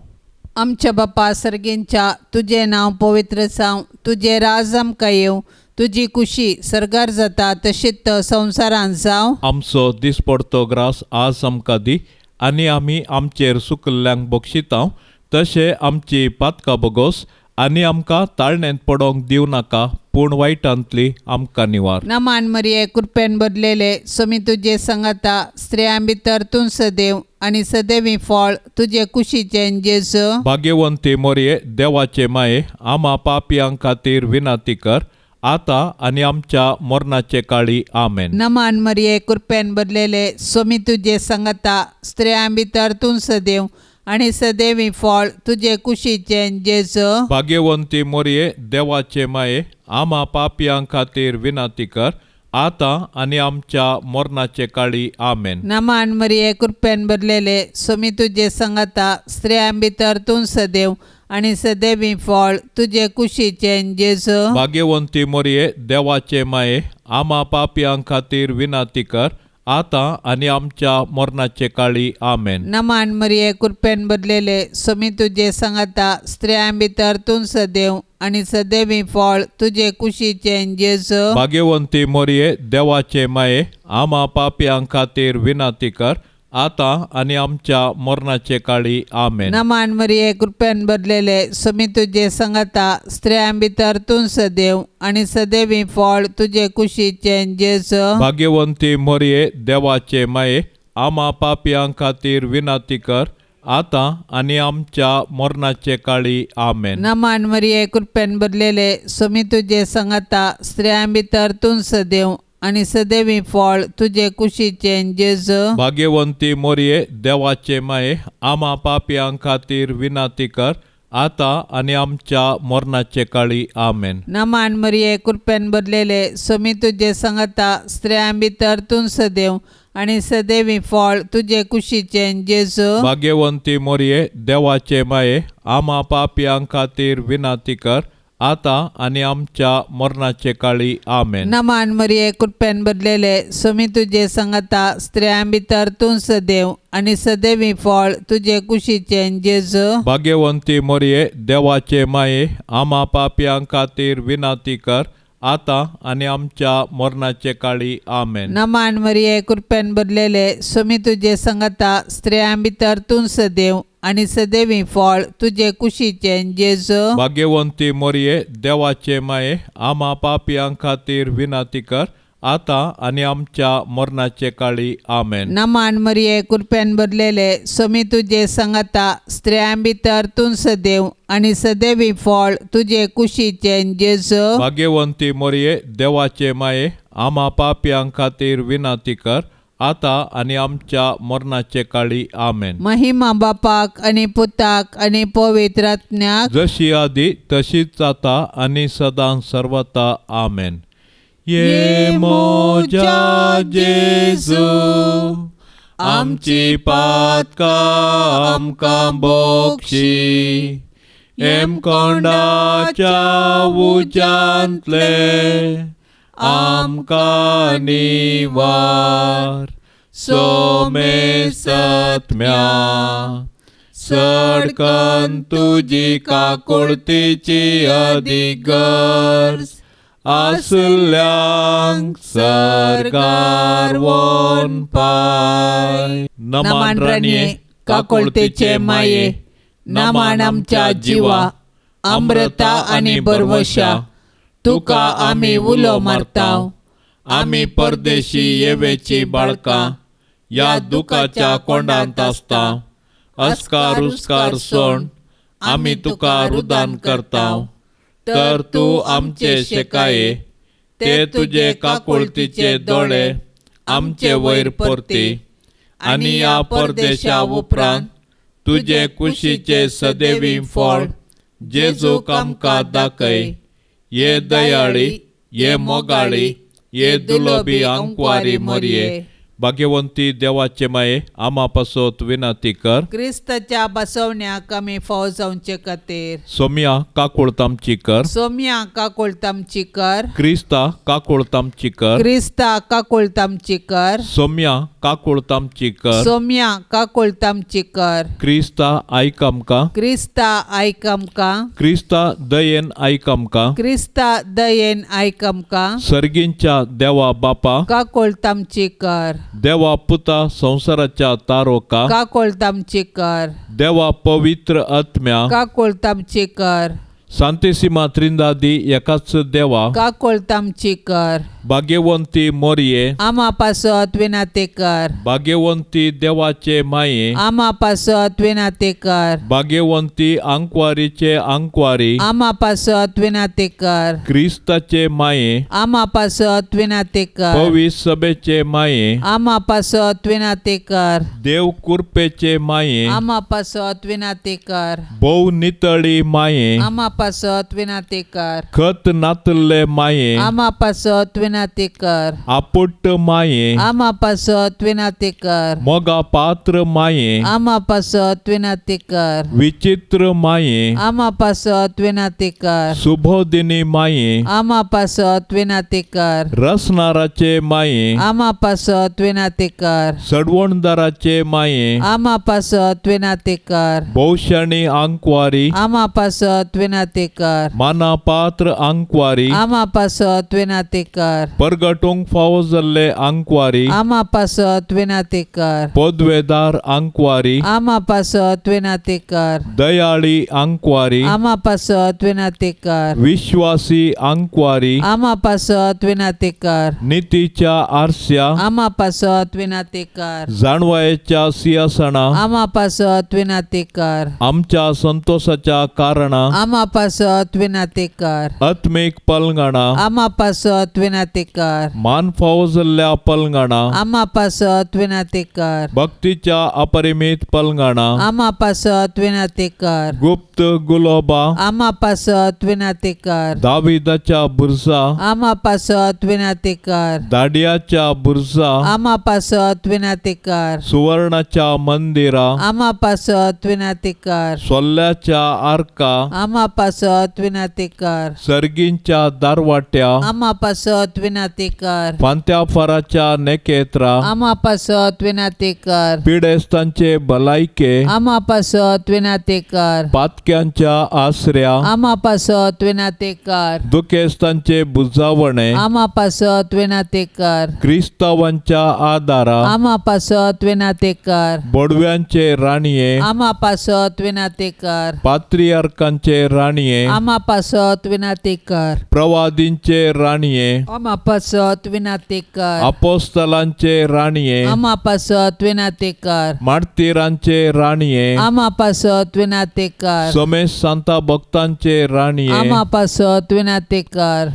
आमच्या बापा सर्गेंच्या, तुजें नांव पवित्र जावं, तुजें राज आमकां येवं, तुजी कुशी सर्गार जाता तशीच संवसारांत जावं. आमचो दिसपडतो ग्रास आज आमकां दी आनी आमी आमचेर सुकल्ल्यांक बक्षितांव तशें आमची पातकां बोगोस आनी आमकां ताळण्यांत पडोंक दिवं नाका, पूण वायटांतली आमकां निवार. नमान मरिये, कृपेन भरलेले, स्वामी तुजे संगाता, स्त्रियां भितर तूं सदैव आनी सदैवी फळ तुजे कुशीचें जेजू. भाग्यवंती मोरये, देवाचे माये, आमा पापयां खातीर विनंती कर आतां आनी आमच्या मरणाचे काळी. आमेन. नमान मरिये, कृपेन भरलेले, स्वामी तुजे संगाता, स्त्रियां भितर तूं सदैव आनी सदैवी फळ तुजे कुशीचें जेजू. भाग्यवंती मोरये, देवाचे माये, आमा पापयां खातीर विनंती कर आतां आनी आमच्या मरणाचे काळी. आमेन. नमान मरिये, कृपेन भरलेले, स्वामी तुजे संगाता, स्त्रियां भितर तूं सदैव आनी सदैवी फळ तुजे कुशीचें जेजू. भाग्यवंती मोरये, देवाचे माये, आमा पापयां खातीर विनंती कर आतां आनी आमच्या मरणाचे काळी. आमेन. नमान मरिये, कृपेन भरलेले, स्वामी तुजे संगाता, स्त्रियां भितर तूं सदैव आनी सदैवी फळ तुजे कुशीचें जेजू. भाग्यवंती मोरये, देवाचे माये, आमा पापयां खातीर विनंती कर आतां आनी आमच्या मरणाचे काळी. आमेन. नमान मरिये, कृपेन भरलेले, स्वामी तुजे संगाता, स्त्रियां भितर तूं सदैव आनी सदैवी फळ तुजे कुशीचें जेजू. भाग्यवंती मोरये, देवाचे माये, आमा पापयां खातीर विनंती कर आतां आनी आमच्या मरणाचे काळी. आमेन. नमान मरिये, कृपेन भरलेले, स्वामी तुजे संगाता, स्त्रियां भितर तूं सदैव आनी सदैवी फळ तुजे कुशीचें जेजू. भाग्यवंती मोरये, देवाचे माये, आमा पापयां खातीर विनंती कर आतां आनी आमच्या मरणाचे काळी. आमेन. नमान मरिये, कृपेन भरलेले, स्वामी तुजे संगाता, स्त्रियां भितर तूं सदैव आनी सदैवी फळ तुजे कुशीचें जेजू. भाग्यवंती मोरये, देवाचे माये, आमा पापयां खातीर विनंती कर आतां आनी आमच्या मरणाचे काळी. आमेन. नमान मरिये, कृपेन भरलेले, स्वामी तुजे संगाता, स्त्रियां भितर तूं सदैव आनी सदैवी फळ तुजे कुशीचें जेजू. भाग्यवंती मोरये, देवाचे माये, आमा पापयां खातीर विनंती कर आतां आनी आमच्या मरणाचे काळी. आमेन. नमान मरिये, कृपेन भरलेले, स्वामी तुजे संगाता, स्त्रियां भितर तूं सदैव आनी सदैवी फळ तुजे कुशीचें जेजू. भाग्यवंती मोरये, देवाचे माये, आमा पापयां खातीर विनंती कर आतां आनी आमच्या मरणाचे काळी. आमेन. नमान मरिये, कृपेन भरलेले, स्वामी तुजे संगाता, स्त्रियां भितर तूं सदैव आनी सदैवी फळ तुजे कुशीचें जेजू. भाग्यवंती मोरये, देवाचे माये, आमा पापयां खातीर विनंती कर आतां आनी आमच्या मरणाचे काळी. आमेन. महिमा बापाक आनी पुताक आनी पवित्र आत्म्याक, जशी आदी तशीच जाता आनी सदां सर्वता. आमेन. ये मोजा जेजू, आमची पातकां आमकां बोक्षी, हेमकोंडाच्या उज्यांतले आमकां निवार. सोमेसत्म्या सडकन तुजी काकुळतीची अदीक गरज आसल्यांक सर्गार वोन पाय. नमान राणये, काकुळतेचे माये, नमान आमच्या जिवा, अमृता आनी बरवशा, तुका आमी उलो मारताव. आमी परदेशी येवेची बाळकां ह्या दुखाच्या कोंडांत आसता. अस्कार उस्कार सोण आमी तुका रुदान करताव. तर तूं आमचे शेकाये ते तुजे काकुळतीचे दोळे आमचे वयर परती आनी ह्या परदेशा उपरांत तुजे कुशीचे सदैवी फळ जेजूक आमकां दाखय. ये दयाळी, ये मोगाळी, ये दुलोबी आंकवारी मोरये, भाग्यवंती देवाचे माये आमा पासत विनंती कर. क्रिस्ताच्या बसवण्याक आमी फाव जावचे खातीर. सोम्या काकुळत आमची कर. सोम्या काकुळत आमची कर. क्रिस्ता काकुळत आमची कर. क्रिस्ता काकुळत आमची कर. सोम्या काकुळत आमची कर. सोम्या काकुळत आमची कर. क्रिस्ता आयक आमकां. क्रिस्ता आयक आमकां. क्रिस्ता दयेन आयक आमकां. क्रिस्ता दयेन आयक आमकां. सर्गींच्या देवा बापा काकुळत आमची कर. देवा पुता संवसाराच्या तारोका काकुळत आमची कर. देवा पवित्र आत्म्या काकुळत आमची कर. सांतिसिमा त्रिंदादी एकाच देवा काकुळत आमची कर. भाग्यवंती मोरये आमा पासत विनंती कर. भाग्यवंती देवाचे माये आमा पासत विनंती कर. भाग्यवंती आंकवारीचे आंकवारी आमा पासत विनंती कर. क्रिस्ताचे माये आमा पासत विनंती कर. पवित्र सभेचे माये आमा पासत विनंती कर. देव कुरपेचे माये आमा पासत विनंती कर. भोव नितळी माये आमा पासत विनंती कर. खत नातल्ले माये आमा पासत विनंती कर. आपुट्ट माये आमा पासत विनंती कर. मोगा पात्र माये आमा पासत विनंती कर. विचित्र माये आमा पासत विनंती कर. सुबोधिनी माये आमा पासत विनंती कर. रसनाराचे माये आमा पासत विनंती कर. सडवणदाराचे माये आमा पासत विनंती कर. भोवशाणी आंकवारी आमा पासत विनंती कर. माना पात्र आंकवारी आमा पासत विनंती कर. परगटूंक फावो जाल्ले आंकवारी आमा पासत विनंती कर. पदवेदार आंकवारी आमा पासत विनंती कर. दयाळी आंकवारी आमा पासत विनंती कर. विश्वासी आंकवारी आमा पासत विनंती कर. नितीच्या आरस्या आमा पासत विनंती कर. जाणवायेच्या सिंहासना आमा पासत विनंती कर. आमच्या संतोषाच्या कारणा आमा पासत विनंती कर. आत्मीक पलंगणा आमा पासत विनंती कर. मान फावो जाल्ल्या पलंगणा आमा पासत विनंती कर. भक्तीच्या अपरिमित पलंगणा आमा पासत विनंती कर. गुप्त गुलोबा आमा पासत विनंती कर. दाविदाच्या बुरजा आमा पासत विनंती कर. दाडियाच्या बुरजा आमा पासत विनंती कर. सुवर्णाच्या मंदिरा आमा पासत विनंती कर. सोल्ल्याच्या आर्का आमा पासत विनंती कर. सर्गींच्या दारवाट्या आमा पासत विनंती कर. फांत्या फाराच्या नेकेत्रा आमा पासत विनंती कर. पिडेस्तांचे भलायके आमा पासत विनंती कर. पातक्यांच्या आसऱ्या आमा पासत विनंती कर. दुखेस्तांचे बुजावणे आमा पासत विनंती कर. क्रिस्तावांच्या आदारा आमा पासत विनंती कर. बोडव्यांचे राणये आमा पासत विनंती कर. पात्रियार्कांचे राणये आमा पासत विनंती कर. प्रवादींचे राणये आमा पासत विनंती कर. अपोस्तलांचे राणये आमा पासत विनंती कर. मार्तीरांचे राणये आमा पासत विनंती कर. सोमेश सांता भक्तांचे राणये आमा पासत विनंती कर.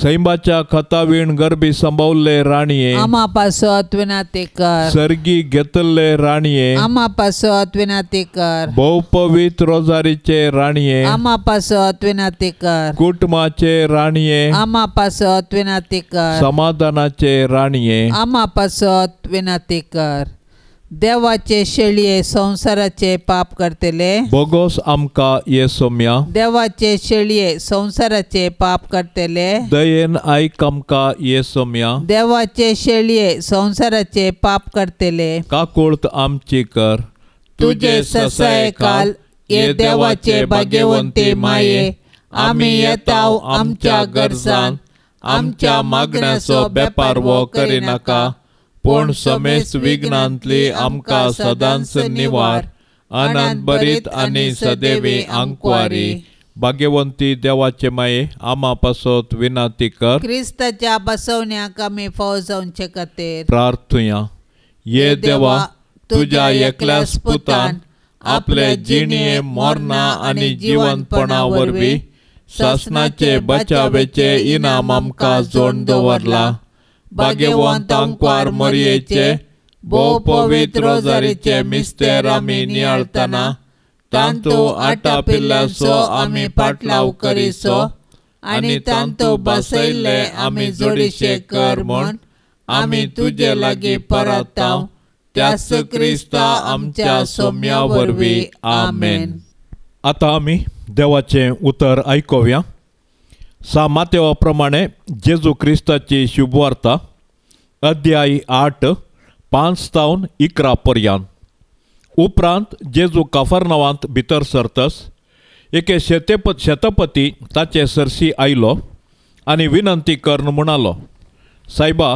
सैंबाच्या खतावीण गरबी संभवल्ले राणये आमा पासत विनंती कर. सर्गी घेतल्ले राणये आमा पासत विनंती कर. भोवपवित्र रोजारीचे राणये आमा पासत विनंती कर. कुटुंबाचे राणये आमा पासत विनंती कर. समाधानाचे राणये आमा पासत विनंती कर. देवाचे शेळये संवसाराचे पाप करतले. बोगोस आमकां ये सोम्या. देवाचे शेळये संवसाराचे पाप करतले. दयेन आयक आमकां ये सोम्या. देवाचे शेळये संवसाराचे पाप करतले. काकुळत आमची कर. तुजे ससायकाल ये देवाचे भाग्यवंती माये, आमी येताव आमच्या गरजान, आमच्या मागण्याचो बेपारवो करिनाका, पूण समेस्त विघ्नांतली आमकां सदांच निवार. आनंद भरीत आनी सदैवी आंकवारी. भाग्यवंती देवाचे माये, आमा पासत विनंती कर. क्रिस्ताच्या बसवण्याक आमी फाव जावचे खातीर प्रार्थुया. ये देवा, तुज्या एकल्याच पुतान आपले जिणये मरणा आनी जिवंतपणा वरवीं सासणाचे बचावेचे इनाम आमकां जोड दवरला. भाग्यवंत आंकवार मरयेचे भोव पवित्र रोजारीचे मिस्तेर आमी नियाळतना तांतू आटापिल्ल्याचो आमी पाटलाव करीसो आनी तांतू बसयल्ले आमी जोडीशे कर म्हूण आमी तुजे लागीं परताव त्याच क्रिस्ता आमच्या सोम्या वरवीं. आमेन. आतां आमी देवाचें उतर आयकुया. सा मातेवा प्रमाणे जेजू क्रिस्ताची शुभवार्ता अध्याय 8 5 तावन 11 पर्यंत. उपरांत जेजू काफरनावांत भितर सरतस एके शेतपती ताचे सरशी आयलो आनी विनंती करून म्हणालो, सायबा,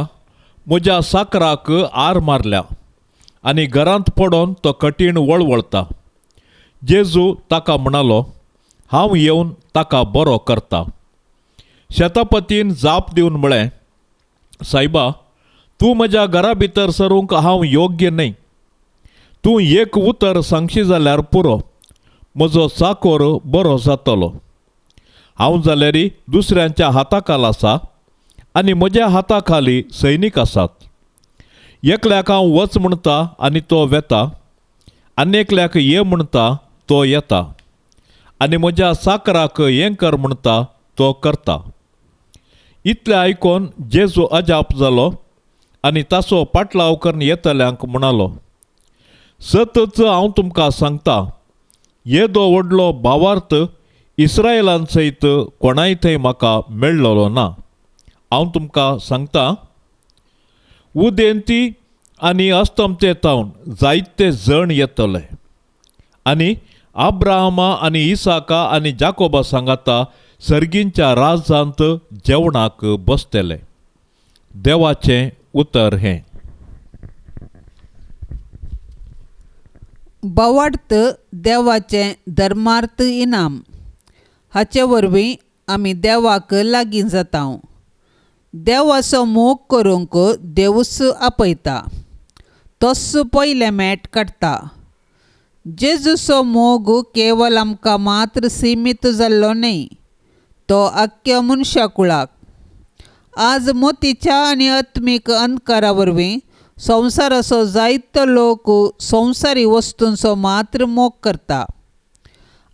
म्हज्या साकराक आर मारल्या आनी घरांत पडोन तो कठीण वळवळता. जेजू ताका म्हणालो, हांव येवन ताका बरो करता. शेतापतीन जाप दिवन म्हळें, सायबा, तूं म्हज्या घरा भितर सरूंक हांव योग्य न्हय. तूं एक उतर सांगशी जाल्यार पुरो, म्हजो चाकोर बरो जातलो. हांव जाल्यार दुसऱ्यांच्या हाता खाला आसा आनी म्हज्या हाता खाली सैनीक आसात. एकल्याक हांव वच म्हणटा आनी तो वेता, आनी एकल्याक ये म्हणटा तो येता, आनी म्हज्या साकराक हें कर म्हणटा तो करता. इतलें आयकोन जेजू अजाप जालो आनी ताचो पाटलाव करून येतल्यांक म्हणालो, सतच हांव तुमकां सांगता, येदो व्हडलो भावार्थ इस्रायलान सयत कोणाय थंय म्हाका मेळ्ळलो ना. हांव तुमकां सांगता, उदेंती आनी अस्तमते तावन जायते जण येतले आनी अब्राहमा आनी इसाका आनी जाकोबा सांगाता सर्गींच्या राजांत जेवणाक बसतले. देवाचें उतर हें. भावार्थ देवाचें धर्मार्थ इनाम. हाचे वरवीं आमी देवाक लागीं जाता. देवाचो मोग करूंक देवूच आपयता, तोच पयलें मेट काडटा. जेजूचो मोग केवल आमकां मात्र सिमीत जाल्लो न्हय, तो आख्ख्या मनशा कुळाक. आज मोतीच्या आनी आत्मीक अंधकारा वरवीं संवसाराचो जायतो लोक संवसारी वस्तूंचो मात्र मोग करता,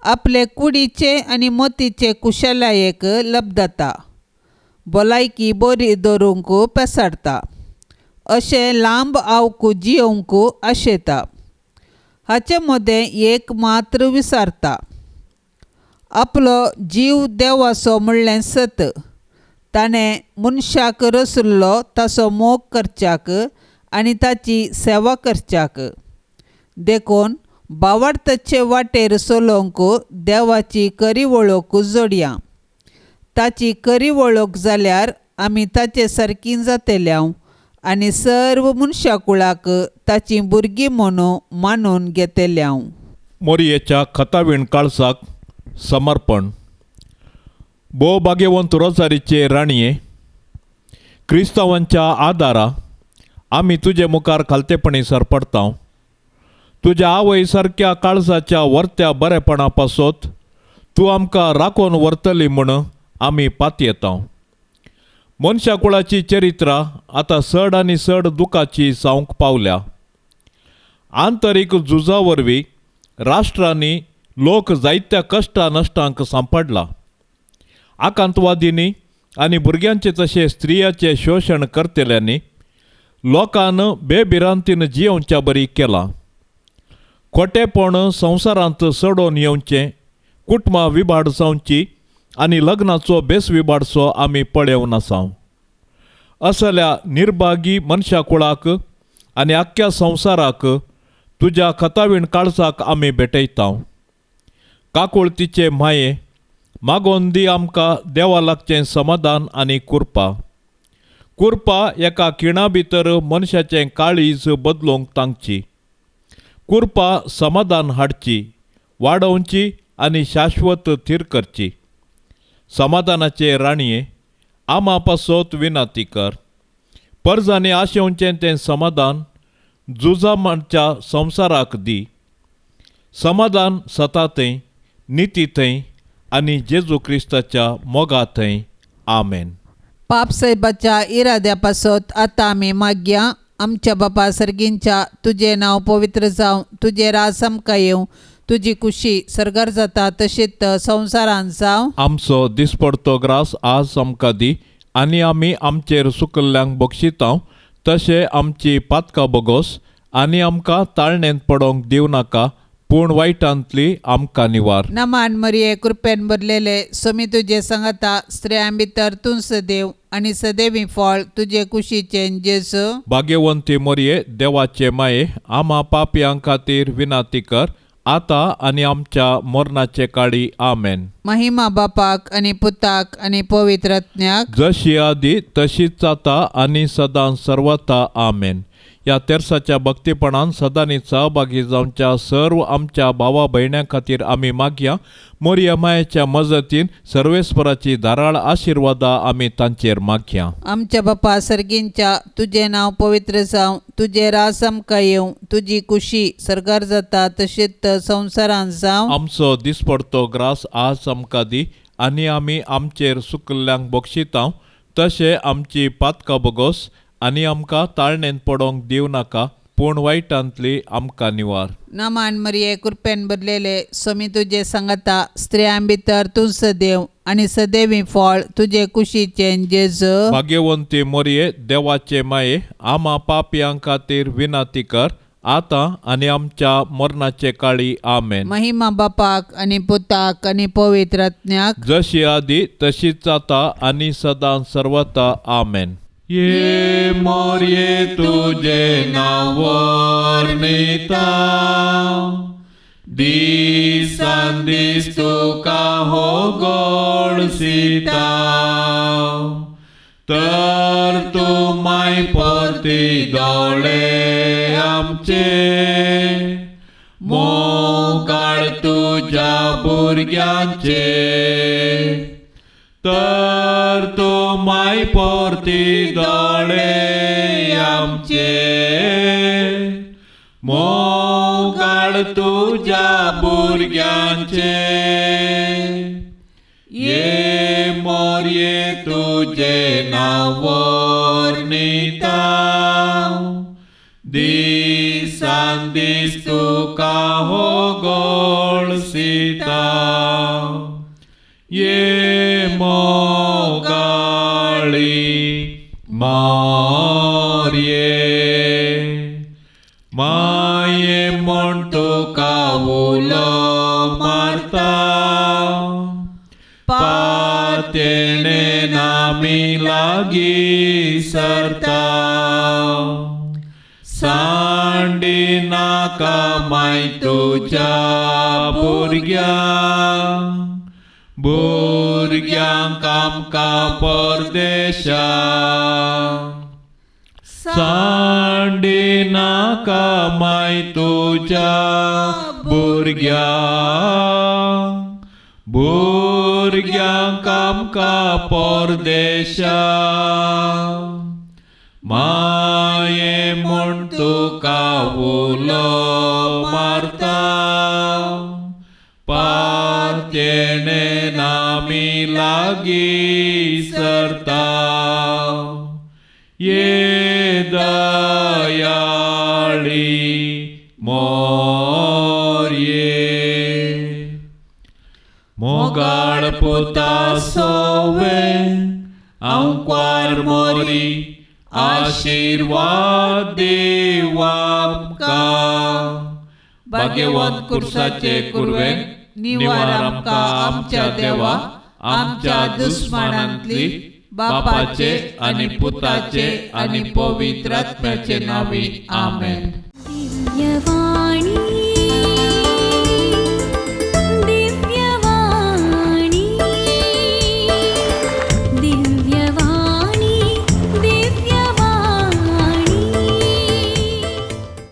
आपले कुडीचे आनी मोतीचे कुशलायेक लब्धता, भलायकी बरी दवरूंक पेसाडटा, अशें लांब आवक जियोवंक आशेता. हाचे मदें एक मात्र विसारता, आपलो जीव देवाचो म्हणलें सत. ताणें मनशाक रसुल्लो ताचो मोग करच्याक आनी ताची सेवा करच्याक. देखून भावार्थाचे वाटेर चलोवंक देवाची खरी वळख जोडया. ताची खरी वळख जाल्यार आमी ताचे सारकी जातले आनी सर्व मनशा कुळाक ताची भुरगीं म्हणून मानून घेतले. मोरयेच्या खतावीण काळसाक समर्पण. भोव भाग्यवंत रोजारीचे राणये, क्रिस्तांवांच्या आदारा आमी तुजे मुखार खालतेपणी सरपडता. तुज्या आवय सारक्या काळजाच्या वर्त्या बरेपणा पासत तूं आमकां राखून व्हरतली म्हूण आमी पातयेता. मनशा कुळाची चरित्रां आतां चड आनी चड दुखाची जावंक पावल्या. आंतरीक झुजा वरवीं राष्ट्रांनी लोक जायत्या कश्टा नश्टांक सांपडला. आकांतवादींनी आनी भुरग्यांचे तशें स्त्रियाचें शोशण करतल्यांनी लोकान बेभिरांतीन जियोवच्या बरी केलां. खोटेपण संवसारांत चडोवन येवचें, कुटुंबां विभाड जावची आनी लग्नाचो बेस विभाडचो आमी पळेवन आसा. असल्या निर्भागी मनशा कुळाक आनी आख्ख्या संवसाराक तुज्या खतावीण काळजाक आमी भेटयता. काकुळतीचे माये मागोन दी आमकां देवा लागचें समाधान आनी कुरपा. कुरपा एका खिणा भितर मनशाचें काळीज बदलूंक तांकची. कुरपा समाधान हाडची, वाडोवची आनी शाश्वत थीर करची. समाधानाचे राणये आमा पासत विनंती कर. परजांनी आशेवचें तें समाधान झुजा मांडच्या संवसाराक दी. समाधान सता थंय, निती थंय, आनी जेजू क्रिस्ताच्या मोगा थंय. आमेन. पाप साहेबाच्या इराद्या पासत आतां आमी मागया. आमच्या बापा सर्गींच्या, तुजें नांव पवित्र जावं, तुजें राज आमकां येवं, तुजी कुशी सर्गार जाता तशीच संवसारांत जावं. आमचो दिसपडतो ग्रास आज आमकां दी आनी आमी आमचेर सुकल्ल्यांक बक्षितांव तशें आमची पातकां बोगोस आनी आमकां ताळणेंत पडोंक दिवं नाका, पूण वायटांतली आमकां निवार. नमान मरिये, कृपेन भरलेले, स्वामी तुजे सांगाता, स्त्रियां भितर तूं सदैव आनी सदैवी फळ तुजे कुशीचें जेजू. भाग्यवंती मरिये, देवाचे माये, आमा पापयां खातीर विनाती कर, आतां आनी आमच्या मरणाचे काळी. आमेन. महिमा बापाक आनी पुताक आनी पवित्र आत्म्याक, जशी आदी तशीच आतां आनी सदां सर्वता. आमेन. ह्या तेर्साच्या भक्तीपणान सदांनी सहभागी जावच्या सर्व आमच्या भावा भयण्यां खातीर आमी मागया. मोरया मायेच्या मजतीन सर्वेस्पराची धाराळ आशिर्वादा आमी तांचेर मागया. आमच्या बापा सर्गींच्या, तुजें नांव पवित्र जावं, तुजें राज आमकां येवं, तुजी कुशी सर्गार जाता तशीच संवसारांत जावं. आमचो दिसपडतो ग्रास आज आमकां दी आनी आमी आमचेर सुकल्ल्यांक बक्षितांव तशें आमची पातकां बोगोस आनी आमकां ताळणेंत पडोंक दिवं नाका, पूण वायटांतली आमकां निवार. नमान मरिये, कृपेन भरलेले, स्वामी तुजे सांगाता, स्त्रियां भितर तूं सदैव आनी सदैवी फळ तुजे कुशीचें जेजू. भाग्यवंती मरिये, देवाचे माये, आमा पापयां खातीर विनाती कर, आतां आनी आमच्या मरणाचे काळी. आमेन. महिमा बापाक आनी पुताक आनी पवित्र आत्म्याक, जशी आदी तशीच आतां आनी सदां सर्वता. आमेन. ये मोरये तुझे नांव वर्णिता, दिसान दीस तुका हो गोडसिता, तर तूं माय परती दोळे आमचे, मोगाळ तुज्या भुरग्यांचे, तर तूं माय परती दोळे आमचे, मोगाळ तुज्या भुरग्यांचे. ये मोरये तुजें नांव वर्णिता, दिसान दीस तुका हो गोडसिता, ये मोगाळी मोरये, माये म्हण तुका उलो मारता, पातेणे नामी लागीं सरता, सांडी नाका माय तुज्या भुरग्यांक, भुरग्यांक आमकां परदेशाक, सांडी नाका माय तुज्या भुरग्यांक, भुरग्यांक आमकां परदेशाक, माये म्हण तुका उलो मारता, पातेणे नामी लागीं सरता, ये दयाळी मोरये. मोगाळ पुता सोवे आंकवार मोरी, आशिर्वाद देव आमकां, भाग्यवंत कुर्साचे कुरवेन निवार आमकां आमच्या देवा, आमच्या दुस्मानांतली, बापाचे आनी पुताचे आनी पवित्र आत्म्याचे नांवी. आमेन. दिव्यवाणी.